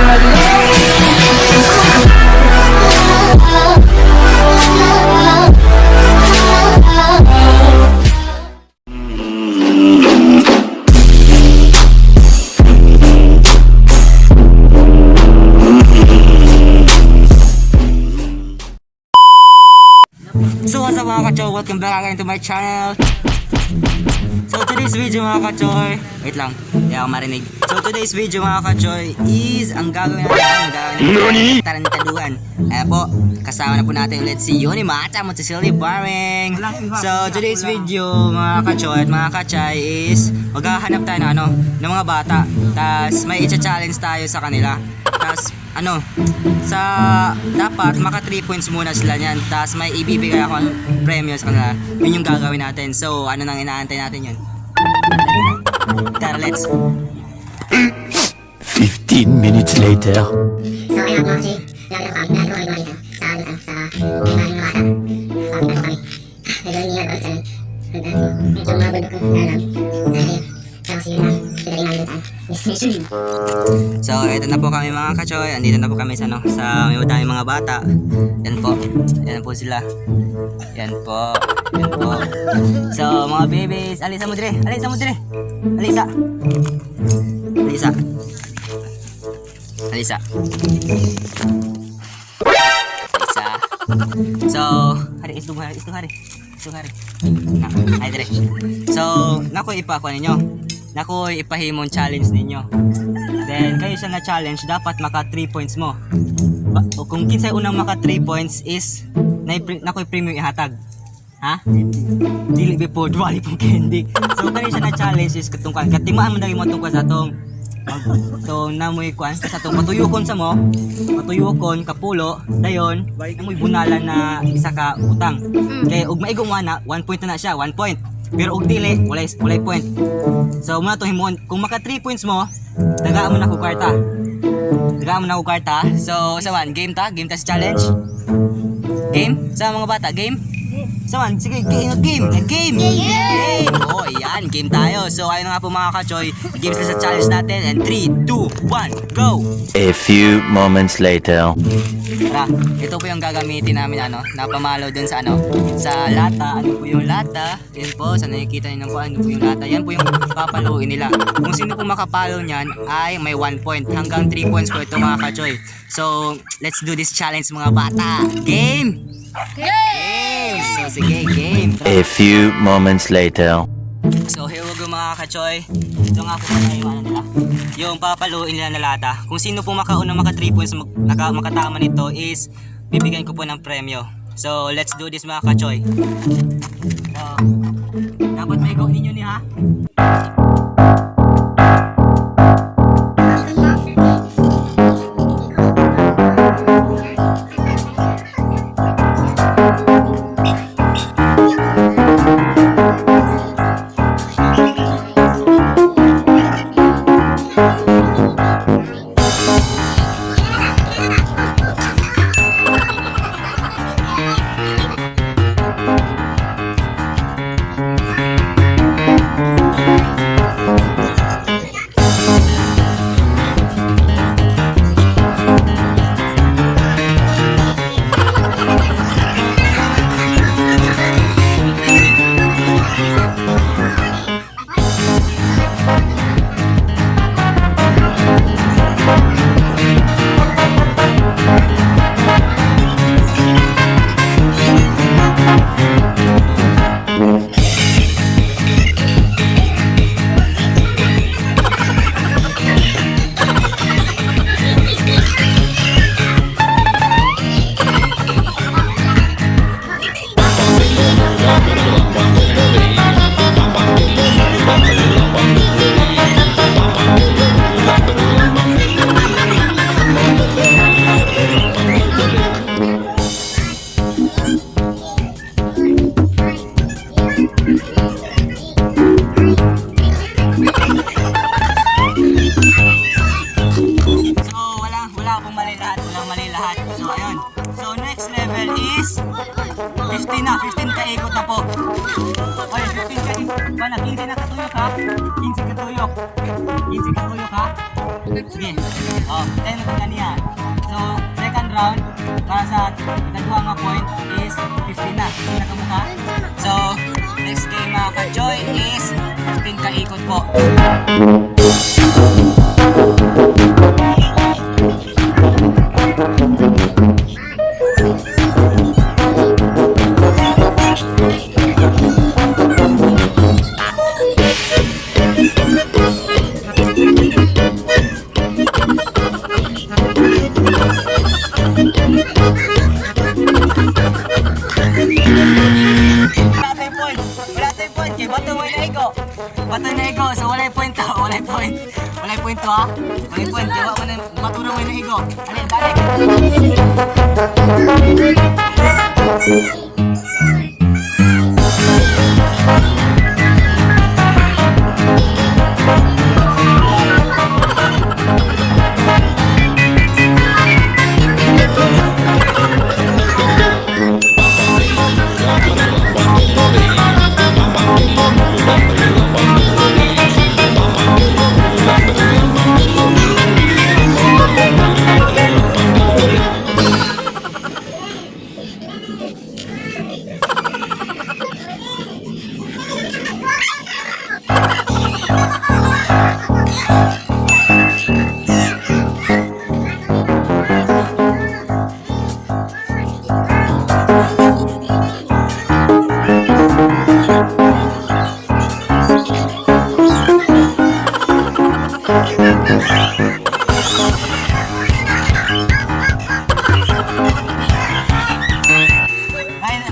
So what's up, mga kachoy? Welcome back again to my channel. So today's video, mga kachoy, wait lang, hindi ako marinig. So today's video, mga kachoy, is ang gagawin natin, ang gagawin natin, tarantaduhan. Ayan po, kasama na po natin ulit si Yoni Mata Montesilli Barming. So today's video, mga kachoy at mga kachay, is maghahanap tayo ng, ano, ng mga bata. Tas may i-challenge tayo sa kanila. Tas ano, sa dapat maka 3 points muna sila niyan. Tapos may ibibigay ako ng premyo sa kanila. Yun yung gagawin natin. So, ano nang inaantay natin yun? Tara, let's. 15 minutes later. So ayun mga kasi, nagagawa kami, nagagawa kami sa ano sa mga bata. Kami na kami. Nagawin niya ulit sa medyo mabundok ko alam. Ay, tapos yun na, pinagaling namin sa destination. So, eto na po kami, mga kachoy. Andito na po kami sa ano, sa may madaming mga bata. Yan po. Yan po sila. Yan po. Yan po. So, mga babies, alisa mo dire. Alisa mo dire. Alisa. Alisa. Alisa. Alisa. So, hari itlog, hari itlog, hari. Itlog, hari. Na, ay dire. So, nako ipakuha ninyo. Nako ipahimong challenge ninyo. Then kayo siya na challenge, dapat maka 3 points mo. Ba, o kung kinsay unang maka 3 points is nakoy premium ihatag. Ha? Dili before wali pong candy. So kani siya na challenge is katong kuan katimaan man dagi mo atong kuan sa atong so namoy kuan sa atong patuyokon sa mo, patuyokon kapulo dayon namoy bunalan na isa ka utang. Kay og maigo mo ana, 1 point na na siya, 1 point. Pero og dili, walay point. So muna to himuon, kung maka 3 points mo, tagaan mo na ko kwarta. Tagaan mo na ko kwarta. So sa man, game ta, game ta sa challenge. Game? Sa mga bata, game? Sa man, sige, game, game, game. Game. Oh, yan, game tayo. So ayun na nga po, mga kachoy, games na sa challenge natin and 3, 2, 1, go. A few moments later. Tara, ito po yung gagamitin namin, ano, napamalo dun sa ano, sa lata. Ano po yung lata? Yan po, sa nakikita niyo po, ano po yung lata. Yan po yung papaluin nila. Kung sino po makapalo niyan ay may 1 point. Hanggang 3 points po ito, mga kachoy. So, let's do this challenge, mga bata. Game! Game! So, sige, game. A few moments later. So here we go, mga kachoy. Ito nga po pala yung ano nila. Yung papaluin nila na lata. Kung sino po makauna maka 3 points makatama nito is bibigyan ko po ng premyo. So let's do this, mga kachoy. So, dapat may go ninyo ni ha. So wala akong mali lahat, walang mali lahat. So ayun. So next level is 15 na, 15 kaikot na po. Oy, 15 kaikot. Ba na 15 na katuyok ha? 15 katuyok. 15 katuyok ha? Sige. Oh, 10 na kaniya. So, second round, para sa ikaduha nga point is 15 na. 15 na kamuha. So, next game, mga ka-joy, is 15 kaikot po. Wala tayong point. Wala tayong point. Kay bato mo na ego. Bato na ego. So wala point to. Wala point. Wala point to ha. Wala point. Kaya wala bato na mo na ego. Alin, balik.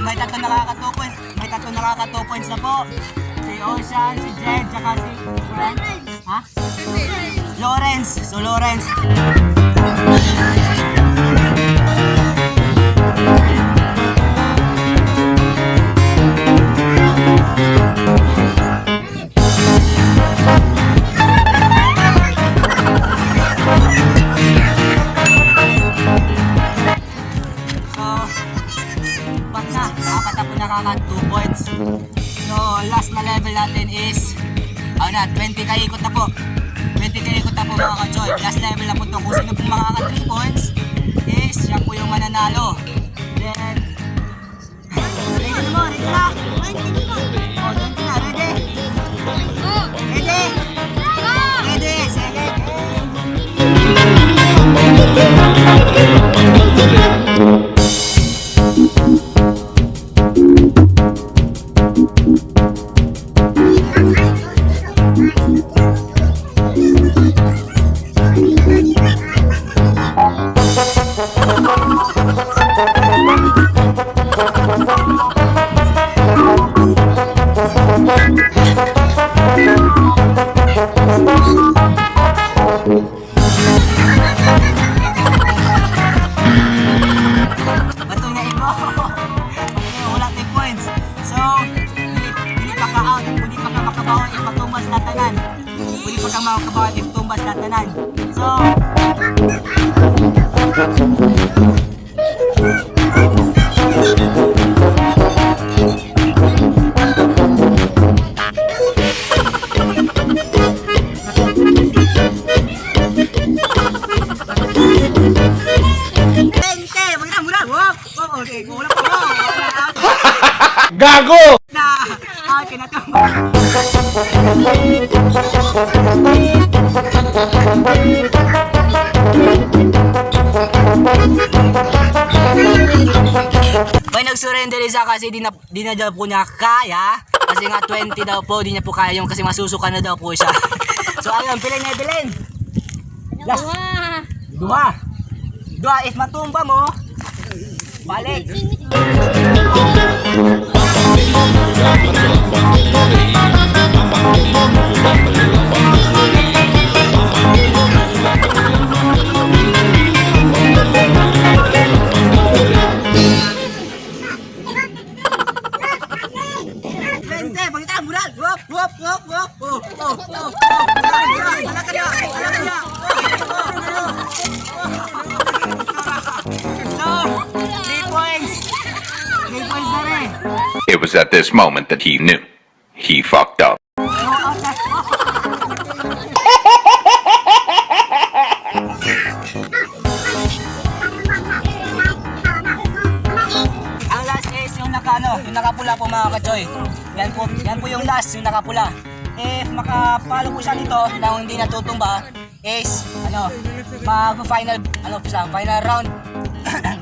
May tatlo nakaka 2 points. May tatlo nakaka 2 points na po. Si Ocean, si Jed, tsaka si Lawrence. Ha? Lawrence. So Lawrence. So, apat na. Apat na po nakaka 2 points. So, last na level natin is, ano na, 20 kaikot na po. 20 kaikot na po, mga ka-joy. Last level na po to. Kung sino pong makaka 3 points is, siya po yung mananalo. Then, ready na mo, ready na? Oh, 20 na, ready? Ready? Ready? Sige. Bato nga imo. Wala tay points. So, dili, dili pa ka out, dili pa ka makabawa ipatumbas na tanan. Dili pa ka makabawa ipatumbas na tanan. So, 20! Maganda muna! Wop! Wop! Okay, wala pa. Wala pa. Gago! Na! Ah, kinatumba. May nag-surrender isa kasi di na daw po niya kaya. Kasi nga 20 daw po, di niya po kaya yung kasi masusuka na daw po siya. So ayun, pilin na pilin. Last. Dua. Dua, if matumba mo, balik. Vente, pagkita mural. Wop, wop, wop, wop. Oh. Mural, mural. Ala ka niya, ala ka niya. Oh. So, 3 points. 3 points na rin. It was at this moment that he knew. He fucked up. So, out na. naka ano, yung nakapula po, mga kachoy. Yan po yung last, yung nakapula. If makapalo po siya nito na hindi natutumba is ano, mag-final ano po siya, final round.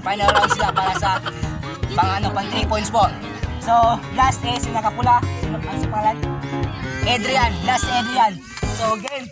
Final round sila para sa pang ano, pang 3 points po. So, last is yung nakapula. Sino ang sa pangalan? Adrian, last Adrian. So, game.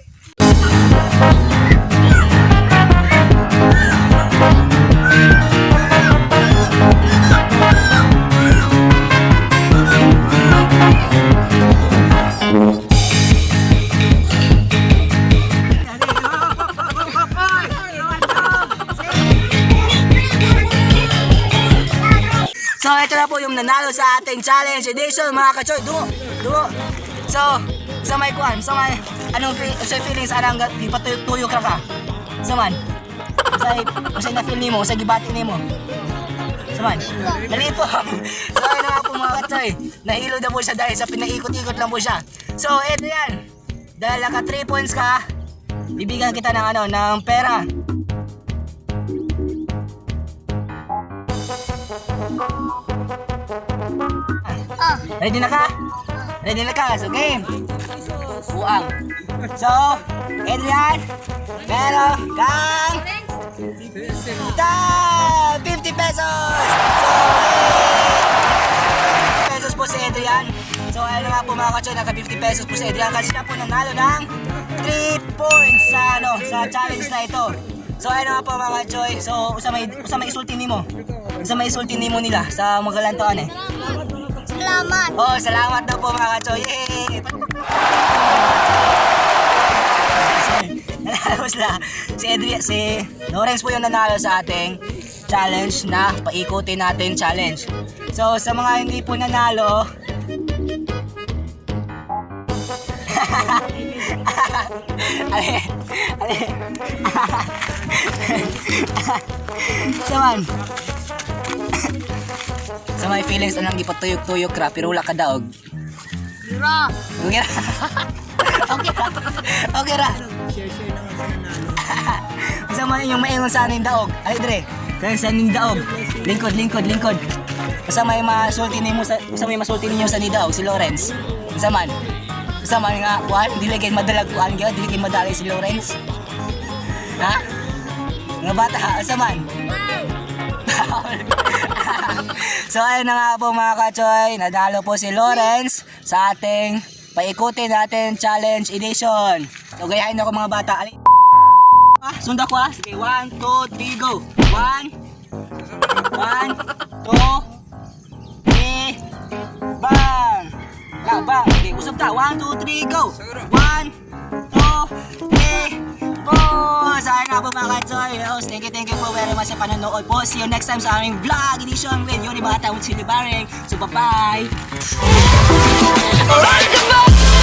So, ito na po yung nanalo sa ating challenge edition, mga kachoy. Duo, duo. So, sa may kuan, sa may, anong sa feelings, anang ipatuyok-tuyok ra ka? Sa man? Sa na feel nimo, sa gibati nimo? Sa man? Nalipong. So, ayun na nga po, mga kachoy. Nahilo na po siya dahil sa pinaikot-ikot lang po siya. So, eto yan. Dahil naka 3 points ka, bibigyan kita ng ano, ng pera. Oh. Ready na ka? Ready na ka? So, game! Buang. So, Adrian, meron kang 50 pesos! So, 50 pesos po si Adrian. So, ayun na nga po, mga kachoy, naka 50 pesos po si Adrian kasi siya po nanalo ng 3 points sa, ano, sa challenge na ito. So, ayun na nga po, mga kachoy. So, usa may isulti nimo. Usa may isulti nimo nila sa mga galantuan eh. Salamat. Oh, salamat daw po, mga kachoy. Yay! Nanalo sila. Si Adrian, si Lawrence po yung nanalo sa ating challenge na paikutin natin challenge. So, sa mga hindi po nanalo, ale, ale. Saman. Sa may feelings anang gipatuyok-tuyok ra pero wala ka daog. Ra. Okay ra. Okay ra. Okay ra. Sa man inyong maingon sa aning daog. Ay dre. Kaya sa aning daog. Lingkod, lingkod, lingkod. Sa may masulti nimo sa may masulti ninyo sa ni daog si Lawrence. Sa man. Sa man nga kuan dili kay madalag kuan gyud, dili kay madali si Lawrence. Ha? Nga bata, asa man? So ayun na nga po, mga kachoy, nadalo po si Lawrence sa ating paikutin natin challenge edition. So gayahin ako, mga bata. Ali ah, sunda ko ah. Sige, 1, 2, 3, go. 1, 1, 2, 3, bang! Na, bang! Okay, usap ta. 1, 2, 3, go! 1, 2, 3, 4! So ayun nga po, mga kachoy. Oh, thank you po very much sa panonood po. See you next time sa aming vlog edition with Yuri Bata with Silly Baring. So, bye-bye! Alright, goodbye.